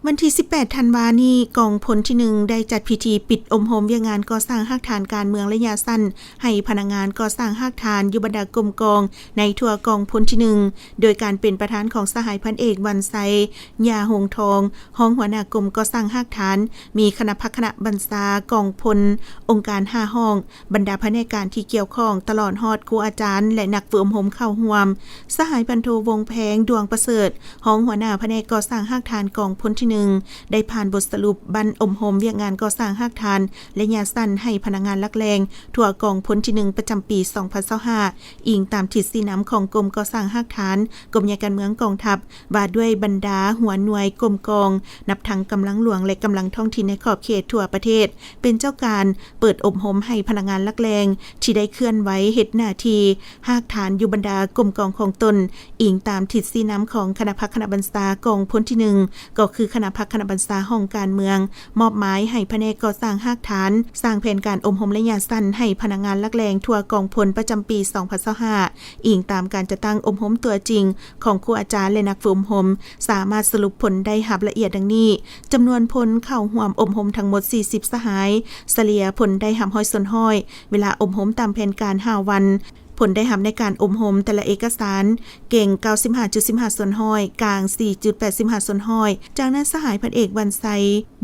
ວັນທີສິບແປດທັນວານີ້, ກອງພົນທີໜຶ່ງ ໄດ້ຈັດພິທີປິດອົບຮົມວຽກງານກໍ່ສ້າງຮາກຖານການເມືອງໄລຍະສັ້ນ ໃຫ້ພະນັກງານກໍ່ສ້າງຮາກຖານຢູ່ບັນດາກົມກອງໃນທົ່ວກອງພົນທີໜຶ່ງ ໂດຍການເປັນປະທານຂອງສະຫາຍພັນເອກ ວັນໄຊ ຢາຫົງທອງ ຮອງຫົວໜ້າກົມກໍ່ສ້າງຮາກຖານ, ມີຄະນະພັກຄະນະບັນຊາກອງພົນ, ອົງການຫ້າຫ້ອງ, ບັນດາພະແນກການທີ່ກ່ຽວຂ້ອງ, ຕະຫຼອດຮອດຄູອາຈານ ແລະ ນັກຝຶກອົບຮົມເຂົ້າຮ່ວມ. ສະຫາຍພັນໂທ ວົງແພງ ດວງປະເສີດ ຮອງຫົວໜ້າພະແນກກໍ່ສ້າງຮາກຖານກອງພົນທີໜຶ່ງ ໄດ້ຜ່ານບົດສະຫຼຸບບັ້ນອົບຮົມວຽກງານກໍ່ສ້າງຮາກຖານໄລຍະສັ້ນໃຫ້ພະນັກງານຫຼັກແຫຼ່ງທົ່ວກອງພົນທີໜຶ່ງ ປະຈຳປີສອງພັນຊາວຫ້າ ອີງຕາມທິດຊີ້ນຳຂອງກົມກໍ່ສ້າງຮາກຖານ, ກົມໃຫຍ່ການເມືອງກອງທັບ ວ່າດ້ວຍບັນດາຫົວໜ່ວຍກົມກອງ, ນັບທັງກຳລັງຫຼວງ ແລະ ກຳລັງທ້ອງຖິ່ນໃນຂອບເຂດທົ່ວປະເທດ ເປັນເຈົ້າການເປີດອົບຮົມໃຫ້ພະນັກງານຫຼັກແຫຼ່ງທີ່ໄດ້ເຄື່ອນໄຫວເຮັດໜ້າທີ່ຮາກຖານຢູ່ບັນດາກົມກອງຂອງຕົນ, ອີງຕາມທິດຊີ້ນຳຂອງຄະນະພັກຄະນະບັນຊາກອງພົນທີໜຶ່ງ ກໍຄືຄະນະພັກຄະນະບັນຊາຫ້ອງການເມືອງ ມອບໝາຍໃຫ້ພະແນກກໍ່ສ້າງຮາກຖານ ສ້າງແຜນການອົບຮົມໄລຍະສັ້ນໃຫ້ພະນັກງານຫຼັກແຫຼ່ງທົ່ວກອງພົນປະຈຳປີສອງພັນຊາວຫ້າ ອີງຕາມການຈັດຕັ້ງອົບຮົມຕົວຈິງຂອງຄູອາຈານ ແລະ ນັກຝຶກອົບຮົມ ສາມາດສະຫຼຸບຜົນໄດ້ຮັບລະອຽດດັ່ງນີ້: ຈຳນວນຄົນເຂົ້າຮ່ວມອົບຮົມທັງໝົດສີ່ສິບສະຫາຍ, ສະເລ່ຍຜົນໄດ້ຮັບຮ້ອຍສ່ວນຮ້ອຍ, ເວລາອົບຮົມຕາມແຜນການຫ້າວັນ, ຜົນໄດ້ຮັບໃນການອົບຮົມແຕ່ລະເອກະສານ ເກັ່ງເກົ້າສິບຫ້າຈຸດສິບຫ້າສ່ວນຮ້ອຍ, ກາງສີ່ຈຸດແປດສິບຫ້າສ່ວນຮ້ອຍ. ຈາກນັ້ນ ສະຫາຍພັນເອກ ວັນໄຊ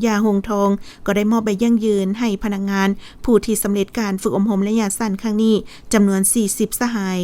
ຢາຫົງທອງ ກໍໄດ້ມອບໃບຢັ້ງຢືນໃຫ້ພະນັກງານຜູ້ທີ່ສຳເລັດການຝຶກອົບຮົມໄລຍະສັ້ນຄັ້ງນີ້ ຈຳນວນສີ່ສິບສະຫາຍ.